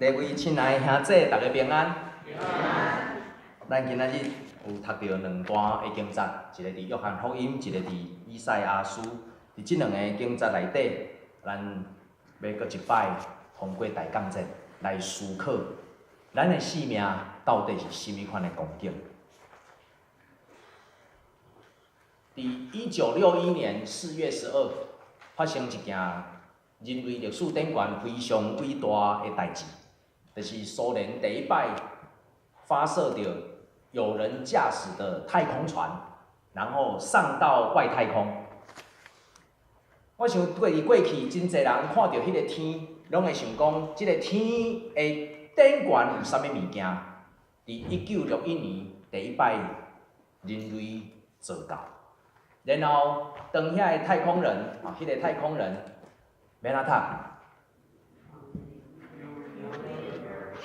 各位親愛的兄姊，大家平安。平安。咱今仔日有讀著兩段的經節，一個佇約翰福音，一個佇以賽亞書。佇這兩个經節內底，咱欲閣一擺通過大降節來思考，咱的生命到底是啥物款的光景？佇1961年4月12，發生一件人類歷史頂懸非常偉大的代誌，就是蘇聯第一擺發射著有人駕駛的太空船，然後上到外太空。我想過佇過去，真濟人看著彼个天，攏會想講，這个天的頂懸有啥物物件？佇1961年第一擺人類做到，然後當遐个太空人，啊，彼个太空人。欲按怎讀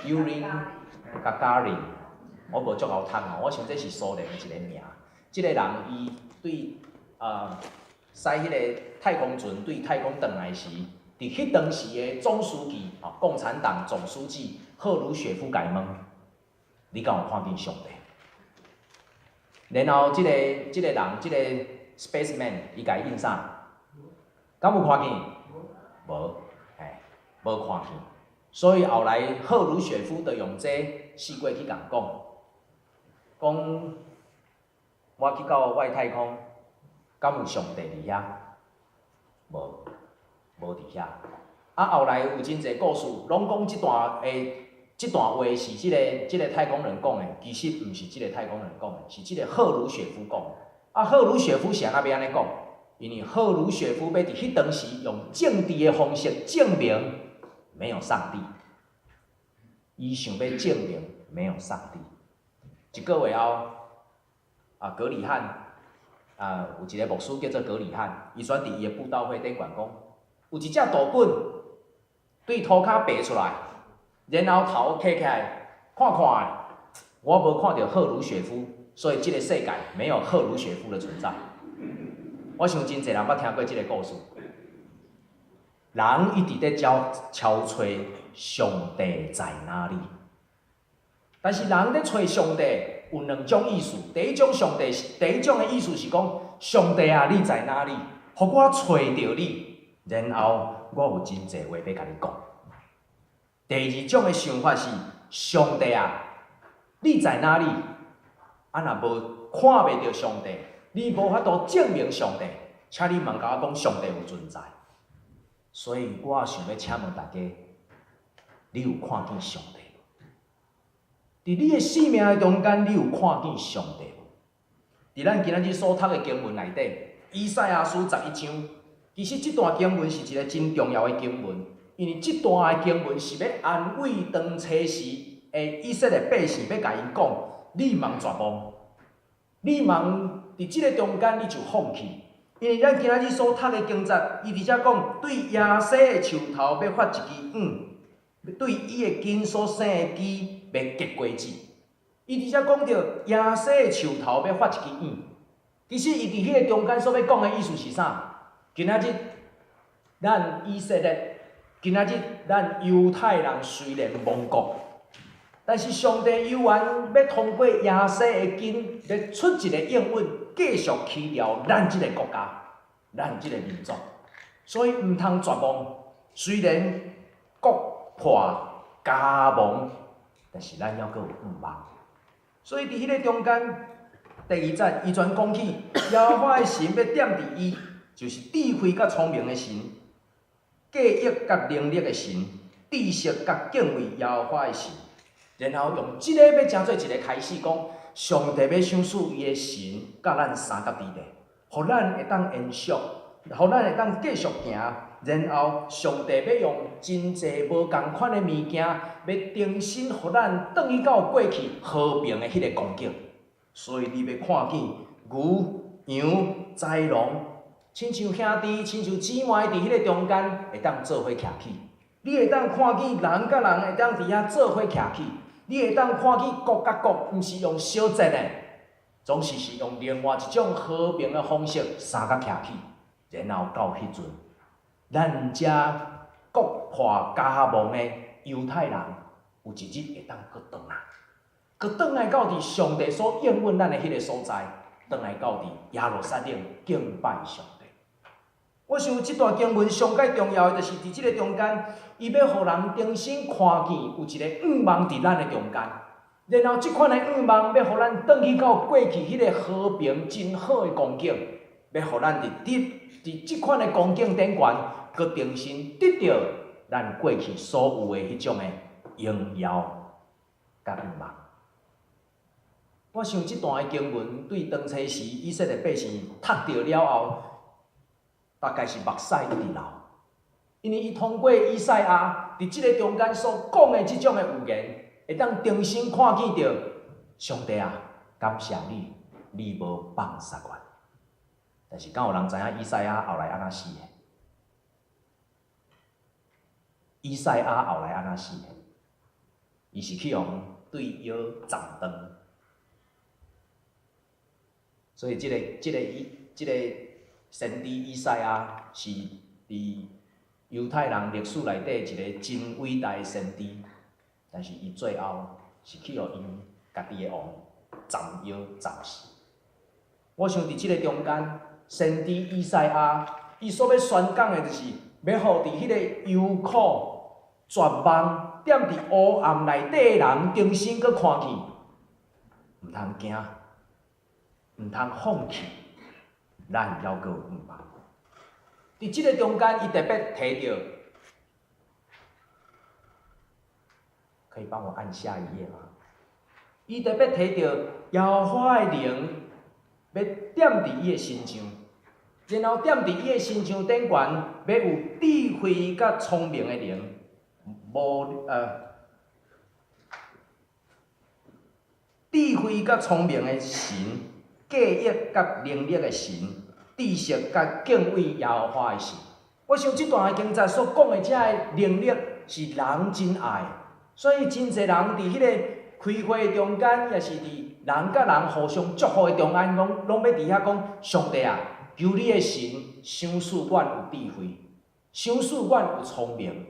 ？Yuri Gagarin，我無足𠢕讀吼，我想這是蘇聯的一個名。這个人伊對駛彼个太空船對太空轉來時，佇彼當時的總書記，吼，共產黨總書記赫魯雪夫共伊問：你敢有看見上帝？然後這个人，這个 spaceman，伊共伊應啥？敢有看見？無，嘿，無看見。所以後來赫魯雪夫就用這四過去共講，講我去到外太空，敢有上帝佇遐？無，無佇遐。啊，後來有真濟故事，攏講這段話是這个太空人講的，其實毋是這个太空人講的，是這个赫魯雪夫講的。啊，赫魯雪夫是按怎欲按呢講？因為赫魯雪夫欲佇彼當時用政治的方式證明沒有上帝，伊想欲證明沒有上帝。一個月後，啊，葛理翰，啊，有一個牧師叫做葛理翰，伊煞佇伊的布道會頂懸講，有一隻大滾對塗跤爬出來，然後頭揢起來看看，我無看著赫魯雪夫，所以這个世界沒有赫魯雪夫的存在。我想真濟人捌聽過這个故事。人一直咧敲敲揣上帝在哪裡？但是人咧揣上帝有兩種意思。第一種上帝是第一種的意思是講，上帝啊，你在哪裡？予我揣著你，然後我有真濟話欲共你講。第二種的想法是，上帝啊，你在哪裡？啊，若無看袂著上帝，你無法度證明上帝，請你毋共我講上帝有存在。所以我想欲請問大家，你有看見上帝無？佇你的生命的中間，你有看見上帝無？佇咱今仔日所讀的經文內底，以賽亞書11章，其實這段經文是一個真重要的經文，因為這段的經文是欲安慰當初時的以色列百姓，欲共𪜶講：你毋通絕望，你毋通佇這个中間你就放棄。因為咱今仔日所讀的經節，伊佇遮講，對耶西的樹頭欲發一支癢，對伊的根所生的枝欲結果子。伊佇遮講著耶西的樹頭欲發一支癢，其實伊佇彼个中間所欲講的意思是啥？今仔日咱以色列，今仔日咱猶太人雖然亡國，但是上帝猶原欲通過耶西的根，欲出一个應允，繼續起牢咱這个國家，咱這个民族。所以毋通絕望。雖然國破家亡，但是咱猶閣有盼望。所以佇彼个中間，第二節伊全講起，耶和華的神欲踮佇伊，就是智慧佮聰明的神，計憶佮能力的神，知識佮敬畏耶和華的神。然後用這个欲成做一个開始，講上帝欲賞賜伊的神佮咱相佮佇咧，予咱會當延續，予咱會當繼續行。然後上帝欲用真濟無仝款的物件，欲重新予咱轉去到過去和平的彼个光景。所以你欲看見牛、羊、豺狼，親像兄弟、親像姊妹佇彼个中間會當做伙徛起。你會當看見人佮人會當佇遐做伙徛起。你會當看見國佮國，毋是用相戰的，總是是用另外一種和平的方式相佮徛起。然後到彼陣，咱遮國破家亡的猶太人有一日會當閣轉來，閣轉來到佇上帝所應允咱的彼个所在，轉來到佇耶路撒冷敬拜上帝。我想這段經文上蓋重要的，就是佇這个中間，伊欲予人重新看見有一个向望佇咱的中間，然後這款的向望欲予咱轉去到過去彼个和平真好的光景，欲予咱佇這款的光景頂懸，閣重新得著咱過去所有的彼種的榮耀佮向望。我想這段的經文對當初時以色列百姓讀著了後，大概是目屎一直流，因為伊通過以賽亞佇這个中間所講的這種的預言，會當重新看見著上帝啊，感謝你，你無放殺阮。但是敢有人知影以賽亞後來按怎死的？以賽亞後來按怎死的？伊是去予對腰斬斷。所以這個先知以賽亞是佇猶太人歷史內底一个真偉大的先知，但是伊最後是去予𪜶家己的王斬腰斬死。我想佇這个中間，先知以賽亞伊所欲宣講的，就是欲予佇彼个憂苦、絕望、踮佇黑暗內底的人，重新閣看見，毋通驚，毋通放棄。咱猶閣有向望。佇這个中間，伊特別提著，可以幫我按下一頁嗎？伊特別提著耶和華的靈欲踮佇伊的身上，然後踮佇伊的身上頂懸，欲有智慧佮聰明的靈，無智慧佮聰明的神，計憶佮能力的神，知識佮敬畏耶和華的神。我想這段的經節所講的這个能力是人真愛的，所以真濟人佇彼个開會中間，抑是佇人佮人互相祝福的中間，攏欲佇遐講：上帝啊，求你的神賞賜阮有智慧，賞賜阮有聰明，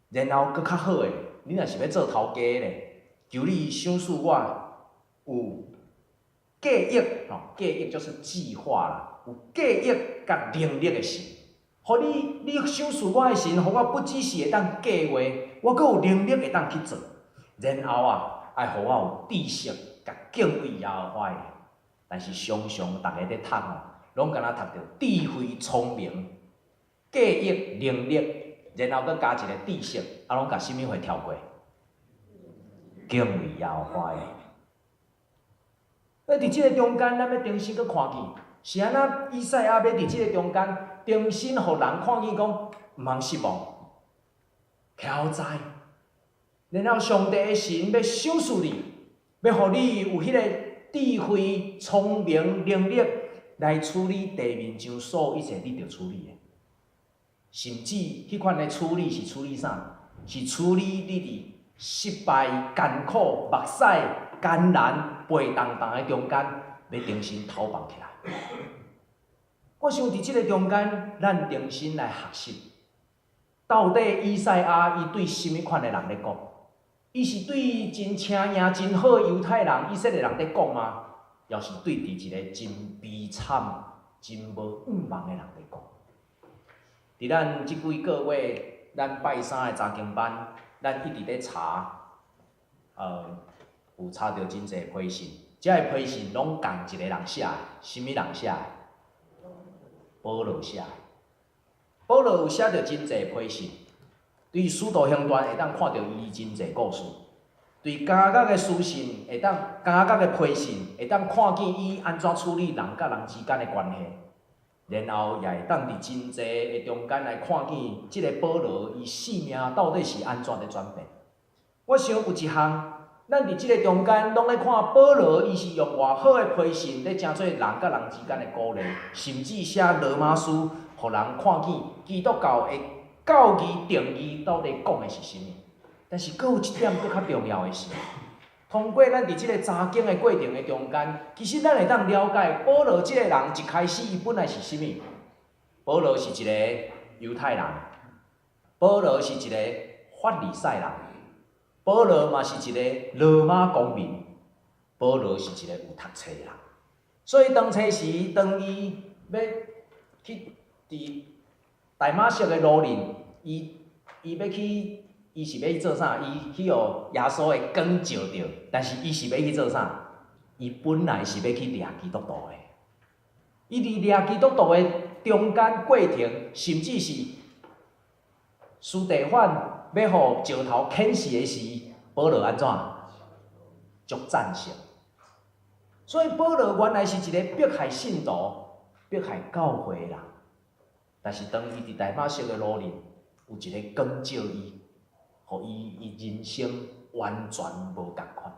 然後閣較好的，你若是欲做頭家咧，求你賞賜我有計憶，吼，計憶就是計劃啦，有計憶佮能力的神，予你，你賞賜我的神，予我不只是會當計劃，我閣有能力會當去做，然後啊，愛予我有知識佮敬畏耶和華的。但是常常逐个佇讀吼，攏敢若讀著智慧、聰明、計憶、能力，然後閣加一个知識，啊，攏共啥物貨跳過？敬畏耶和華的。那佇這个中間，咱欲重新閣看見，是按怎以賽亞欲佇這个中間，重新予人看見講，毋通失望，挑戰，然後上帝的神欲賞賜你，欲予你有彼个智慧、聰明、能力來處理地面上所有一切你著處理的，甚至彼款的處理是處理啥？是處理你佇失敗、艱苦、目屎、艱難、背重重的中間，欲重新頭放起來。我想佇這个中間，咱重新來學習，到底以賽亞伊對啥物款的人咧講？伊是對真請贏、真好的猶太人、以色列人咧講嗎？抑是對佇一个真悲慘、真無向望的人咧講？佇咱這幾个月，咱拜三的查經班，咱一直咧查，有查著真濟批信，這个批信攏仝一个人寫的，啥物人寫的？保羅寫的。保羅有寫著真濟批信，對使徒行傳會當看著伊真濟故事，對監獄的書信會當，監獄的批信會當看見伊按怎處理人佮人之間的關係，然後也會當佇真濟的中間來看見這个保羅伊生命到底是按怎咧轉變。我想有一項，咱佇這个中間攏咧看保羅，伊是用偌好的批信咧成做人佮人之間的鼓勵，甚至寫羅馬書，予人看見基督教的教義定義到底講的是啥物。但是，閣有一點閣較重要的是，通過咱佇這个查經的過程的中間，其實咱會當了解保羅這个人一開始伊本來是啥物。保羅是一个猶太人，保羅是一个法利賽人。保羅嘛是一个羅馬公民，保羅是一个有讀冊的人，所以當初時當伊欲去佇大馬色的路裡，伊欲去，伊是欲去做啥？伊去予耶穌的光照著，但是伊是欲去做啥？伊本來是欲去掠基督徒的。伊佇掠基督徒的中間過程，甚至是司提反欲予石頭牽死的時，保羅按怎？足贊成。所以保羅原來是一个迫害信徒、迫害教會的人，但是當伊佇大馬色的路裡，有一个光照伊，予伊伊人生完全無仝款。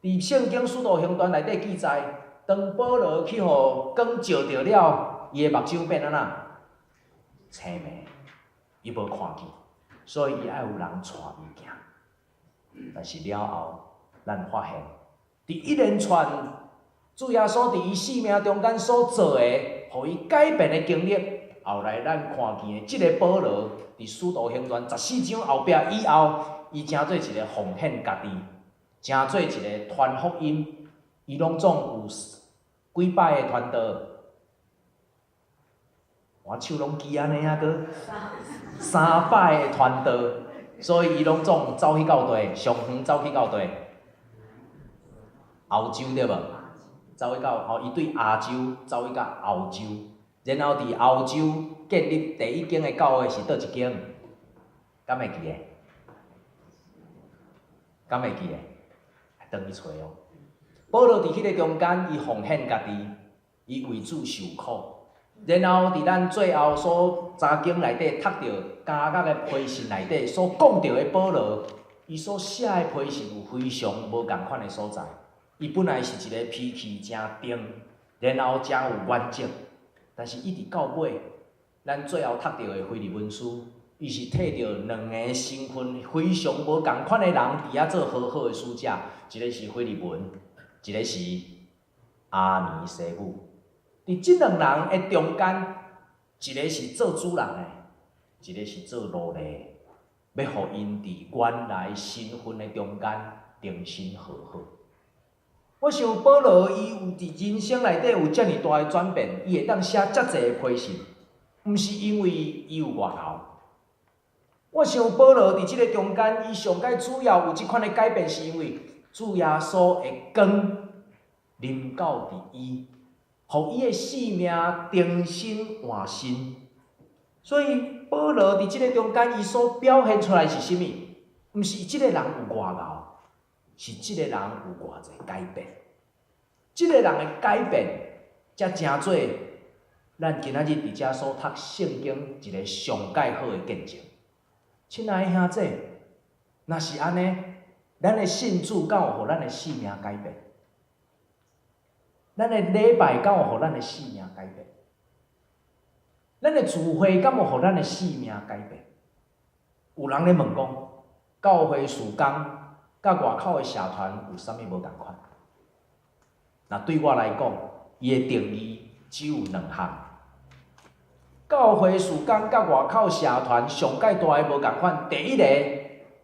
佇聖經使徒行傳內底記載，當保羅去予光照著了，伊的目睭變按怎？青盲，伊無看見，所以伊愛有人帶伊行。但是了後，咱發現，佇一連串主耶穌佇伊生命中間所做的，予伊改變的經歷，後來咱看見的這个保羅，佇使徒行傳14章後壁以後，伊成做一个奉獻家己，成做一个傳福音，伊攏總有幾擺的傳道，我手攏記按呢啊，閣三擺的傳道，所以伊攏總走去到佗，上遠走去到佗，歐洲對無？走去到吼，伊對亞洲走去到歐洲，然後佇歐洲建立第一間的教會是佗一間？敢會記得？敢會記得？轉去揣哦。保羅佇彼个中間，伊奉獻家己，伊為主受苦，然後佇咱最後所查經內底讀著監獄的批信內底所講著的保羅，伊所寫的批信有非常無仝款的所在。伊本來是一个脾氣誠定，然後誠有原則，但是一直到尾，咱最後讀著的腓利門書，伊是替著兩个身份非常無仝款的人佇遐做和好的使者，一个是腓利門，一个是阿尼西母。佇這兩人的中間，一个是做主人的，一个是做奴隸的，欲予𪜶佇原來身份的中間重新和好。我想保羅伊有佇人生內底有遮爾大的轉變，伊會當寫遮濟的批信，毋是因為伊有偌𠢕。我想保羅佇這个中間，伊上蓋主要有這款的改變，是因為主耶穌的光臨到佇伊，予伊的生命重新換新。所以保羅佇這个中間，伊所表現出來是啥物？毋是這个人有偌𠢕，是這个人有偌濟改變。這个人的改變，才成做咱今仔日佇遮所讀聖經一个上蓋好的見證。親愛的兄弟，若是按呢，咱的信主敢有予咱的生命改變？咱的禮拜敢有予咱的生命改變？咱的聚會敢有予咱的生命改變？有人咧問講，教會事工佮外口的社團有啥物無仝款？若對我來講，伊的定義只有兩項。教會事工佮外口社團上蓋大的無仝款，第一个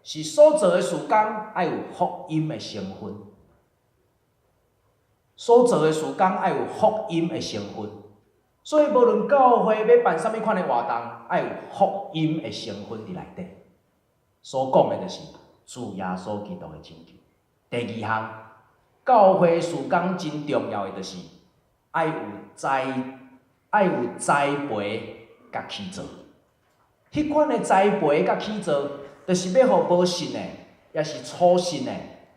是所做的事工愛有福音的成分，所做的事工愛有福音的成分，所以無論教會欲辦啥物款的活動，愛有福音的成分佇內底。所講的就是主耶穌基督的拯救。第二項，教會事工真重要的就是愛有栽培佮起造。彼款的栽培佮起造，就是欲予無信的，抑是初信的，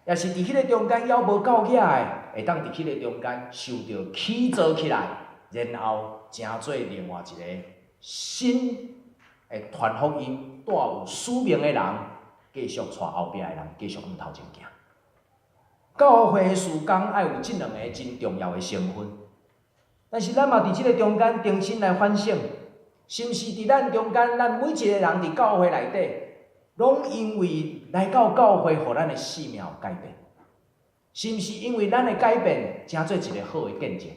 抑是佇彼个中間猶無夠額的，會當佇彼个中間受著起造起來，然後成做另外一個新的傳福音、帶有使命的人，繼續帶後壁的人繼續向頭前行。教會事工愛有這兩个真重要的成分，但是咱嘛佇這个中間重新來反省，是毋是佇咱中間，咱每一个人佇教會內底，攏因為來到教會，予咱的生命有改變？是毋是因為咱的改變，成做一个好的見證？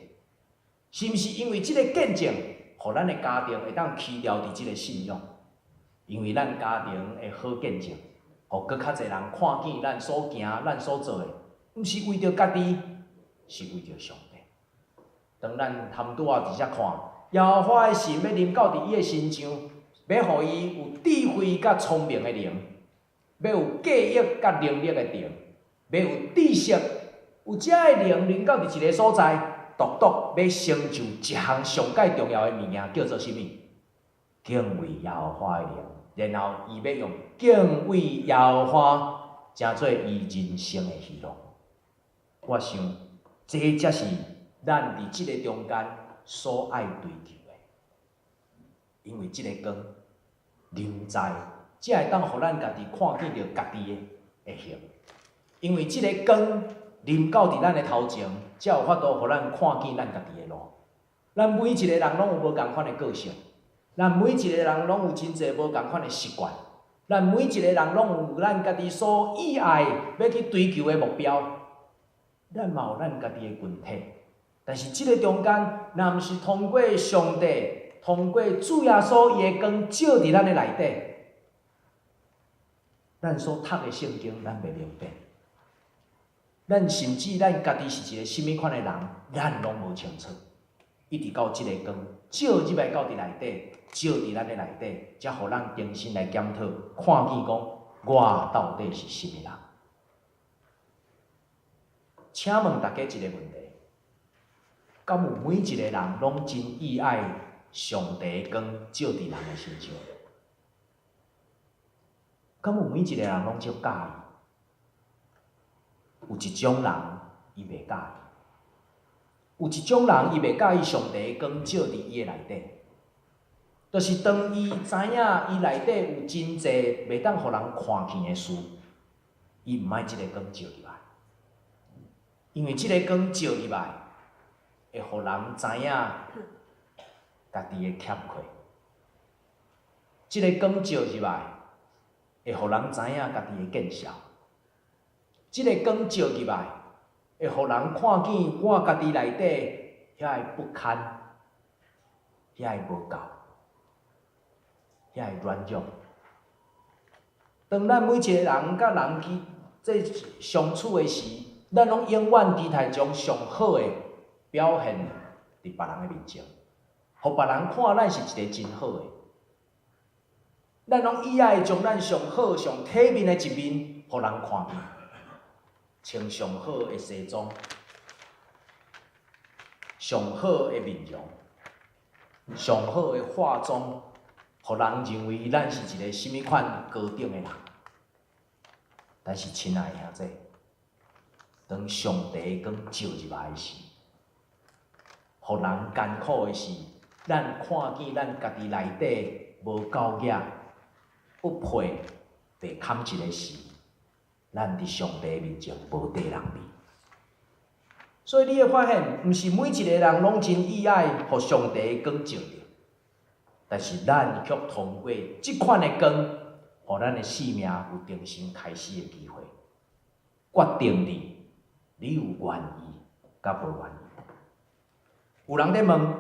是毋是因為這个見證，予咱的家庭會當持牢佇這个信仰？因為咱家庭的好見證，予閣較濟人看見咱所行、咱所做的，毋是為著家己，是為著上帝。當咱含拄仔佇遮看，耶和華的神欲臨到佇伊的身上，欲予伊有智慧佮聰明的靈，欲有計憶佮能力的靈，欲有知識，有遮的靈臨到佇一个所在，獨獨欲成就一項上蓋重要的物件，叫做啥物？敬畏耶和華的靈，然後伊欲用敬畏耶和華，成做伊人生的喜樂。我想，這才是咱佇這个中間所愛追求的，因為這个光臨在，才會當予咱家己看見著家己的形。因為這个光臨到佇咱的頭前，才有法度予咱看見咱家己的路。咱每一个人攏有無仝款的個性，咱每一个人攏有真濟無仝款的習慣，咱每一個人攏有咱家己所意愛欲去追求的目標，咱嘛有咱家己的群體。但是這个中間，若毋是通過上帝，通過主耶穌伊的光照佇咱的內底，咱所讀的聖經，咱袂明白。咱甚至咱家己是一个啥物款的人，咱攏無清楚。一直到這个光照入來到佇內底，照佇咱的內底，才予咱重新來檢討，看見講我到底是啥物人。請問大家一个問題：敢有每一个人攏真意愛上帝光照佇人的身上？敢有每一個人攏足佮意？有一種人伊袂佮意，有一種人伊袂佮意上帝光照佇伊的內底，就是當伊知影伊內底有真濟袂當予人看見的事，伊毋愛這个光照入來，因為這个光照入來，會予人知影家己的欠缺。這个光照入來，會予人知影家己的見笑。這个光照入來，會予人看見我家己內底遐个不堪，遐个無夠，遐个軟弱。當咱每一個人佮人去這相處的時，咱攏永遠期待將上好的表現佇別人的面前，予別人看咱是一個真好的。咱攏意愛將咱上好、上體面的一面，予人看見，穿上好的西裝，上好的面容，上好的化妝，予人認為咱是一個啥物款高等的人。但是，親愛的兄弟，當上帝光照入來時，予人艱苦的是，咱看見咱家己內底無夠額、不配、袂堪一个時，咱佇上帝面前無地人比。所以你會發現，毋是每一個人攏真意愛予上帝光照著，但是咱卻通過這款的光，予咱的生命有重新開始的機會。決定佇你有願意佮無願意。有人咧問，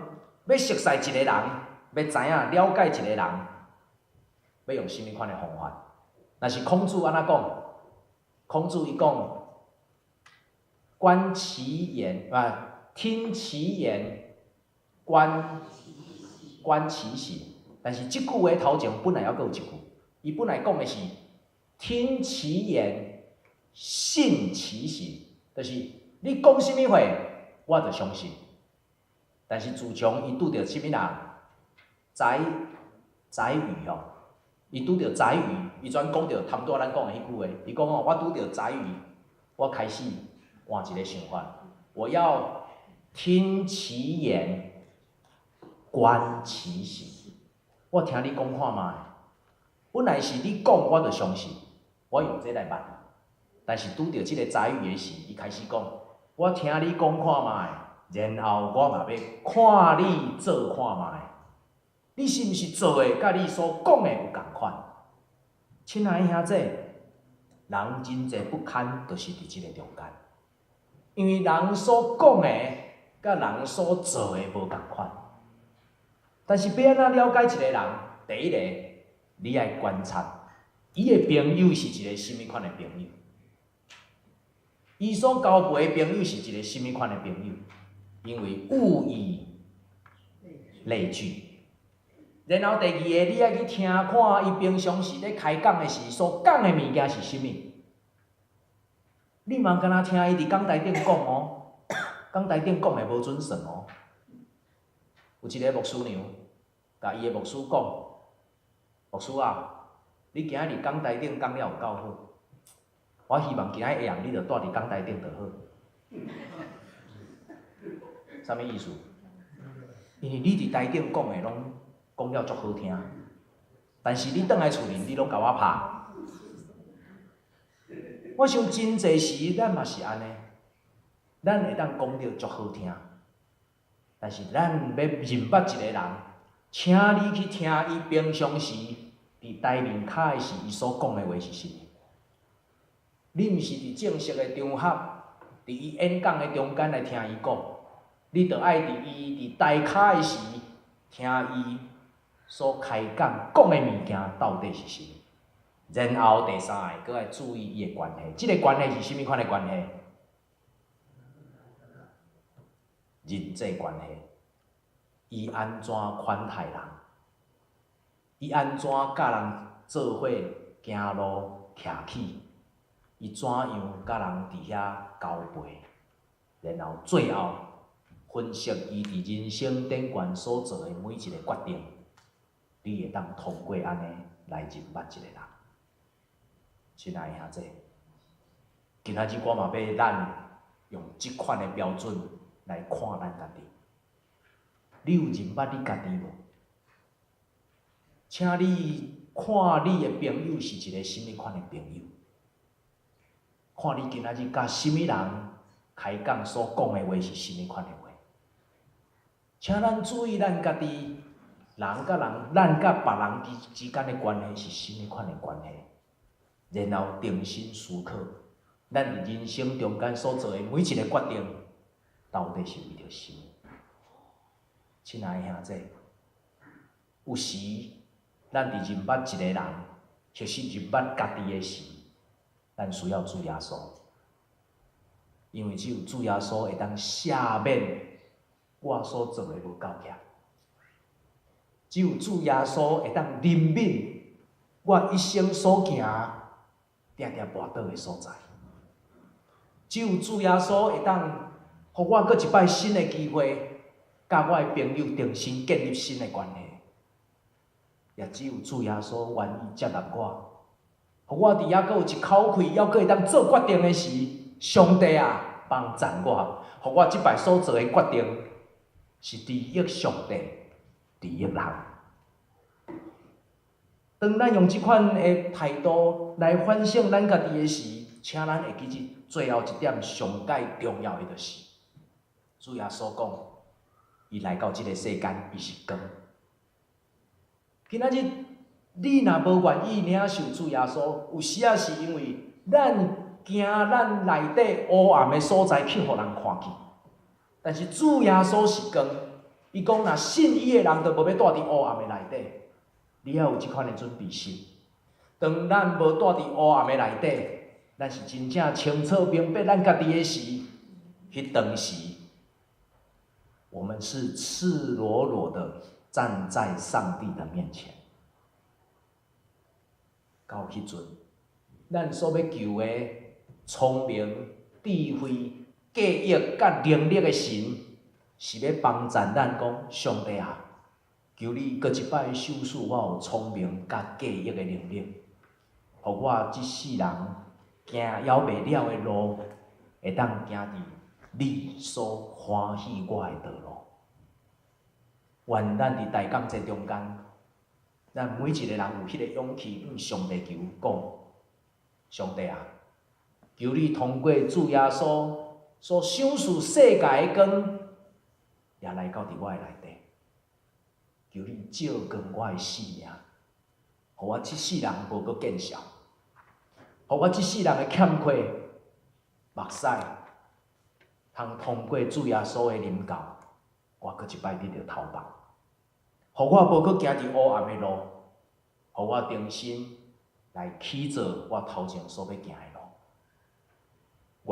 欲熟似一个人，欲知影了解一个人，欲用啥物款的方法？若是孔子按怎講？孔子伊講，觀其言啊，聽其言，觀其行。但是這句話頭前本來猶閣有一句，伊本來講的是聽其言，信其行，就是你講啥物話，我就相信。但是自從伊拄著啥物人，宰宰魚吼，伊拄著宰魚，伊專講著頭拄仔咱講的彼句話，伊講吼，我拄著宰魚，我開始換一个想法，我要聽其言，觀其行。我聽你講看覓，本來是你講我就相信，我用這來問。但是拄著這个宰魚的時，伊開始講，我聽你講看覓，然後我嘛欲看你做看覓，你是毋是做的佮你所講的有仝款？親愛的兄弟，人真濟不堪，就是佇這个中間，因為人所講的佮人所做的無仝款。但是欲按怎了解一個人？第一个，你愛觀察，伊的朋友是一个啥物款的朋友？伊所交陪的朋友是一个啥物款的朋友？因為物以類聚。然後第二個，你愛去聽看，伊平常時咧開講的時所講的物件是啥物？你嘛敢若聽伊佇講台頂講哦，講台頂講的無準算哦。有一個牧師娘，共伊的牧師講：牧師啊，你今仔日講台頂講了有夠好，我希望今仔下暗你著蹛佇講台頂就好。啥物意思？因為你佇台頂講的攏講了足好聽，但是你轉來厝裡，你攏共我拍。我想真濟時，咱嘛是按呢，咱會當講著足好聽，但是咱欲認捌一個人，請你去聽伊平常時佇台面跤的時，伊所講的話是啥物？你毋是佇正式的場合，佇伊演講的中間來聽伊講，你著愛佇伊佇台跤的時，聽伊所開講講的物件到底是啥物？然後第三个，閣愛注意伊的關係，這个關係是啥物款的關係？人際關係，伊按怎款待人？伊按怎佮人做伙行路徛起？伊怎樣佮人佇遐交陪？然後最後分析伊佇人生頂懸所做的每一个決定，你會當通過按呢來認捌一個人。親愛的兄弟，今仔日我嘛欲咱用這款的標準來看咱家己。你有認捌你家己無？請你看你的朋友是一個啥物款的朋友？看你今仔日佮啥物人開講所講的話是啥物款的話？請咱注意咱家己，人佮人，咱佮別人之間的關係是啥物款的關係？然後重新思考，咱佇人生中間所做的每一個決定，到底是為著啥物？親愛的兄弟，有時咱佇認捌一個人，或是認捌家己的時，咱需要主耶穌，因為只有主耶穌會當赦免我所做的無夠額，只有主耶穌會當憐憫我一生所行定定跋倒的所在，只有主耶穌會當予我閣一擺新的機會，佮我的朋友重新建立新的關係，也只有主耶穌願意接納我，予我佇猶閣有一口氣，猶閣會當做決定的時，上帝啊，幫贊我，予我這擺所做的決定是利益上帝、利益人。當咱用這款的態度來反省咱家己的時，請咱會記得最後一點上蓋重要的就是，主耶穌講，伊來到這个世間，伊是光。今仔日你若無願意領受主耶穌，有時仔是因為咱驚咱內底烏暗的所在去予人看見。但是主耶穌是光，伊講若信伊的人，就無欲蹛佇烏暗的內底。你愛有這款的準備心。當咱無蹛佇烏暗的內底，咱是真正清楚明白咱家己的時，彼當時，我們是赤裸裸的站在上帝的面前。到彼陣，咱所欲求的聰明、智慧、記憶佮能力的神，是欲幫贊咱講，上帝啊！求你閣一擺賞賜我有聰明佮記憶的能力，予我這世人行猶袂了的路，會當行佇你所歡喜我的道路。願咱佇大感謝中間，咱每一個人有彼個勇氣向上帝求講：上帝啊，求你通過主耶穌所賞賜世界的光，也來到佇我的內底。求你照光我的生命，予我這世人無閣見笑，予我這世人的欠缺目屎，通通過主耶穌的臨到，我閣一擺得著頭目，予我無閣行佇烏暗的路，予我重新來起做我頭前所欲行的路。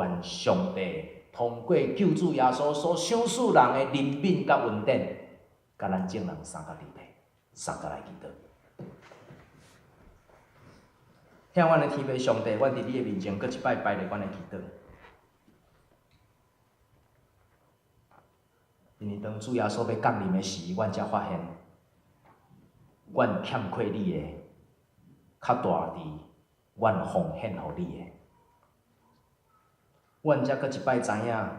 願上帝通過救主耶穌所賞賜人的憐憫佮恩典，佮咱眾人相佮佇咧，相佮來祈禱。疼阮的天父上帝，阮佇你的面前，閣一擺擺列阮的祈禱。因為當主耶穌欲降臨的時，阮才發現，阮欠缺你的較大佇阮奉獻予你的。阮才閣一擺知影，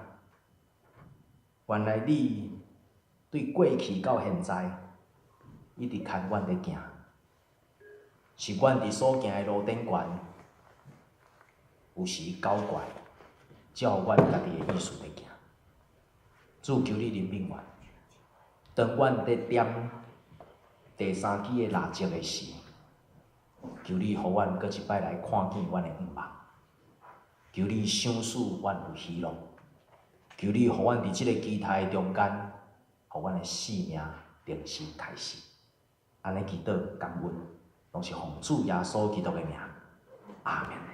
原來你對過去到現在，一直牽阮佇行，是阮佇所行的路頂懸，有時狡怪，照阮家己的意思佇行。主求你憐憫阮，當阮佇點第三支的蠟燭的時，求你予阮閣一擺來看見阮的願望，求你賞賜阮有喜樂，求你予阮佇這个期待中間，予阮的生命重新開始。按呢祈禱感恩，攏是奉主耶穌基督的名，阿們。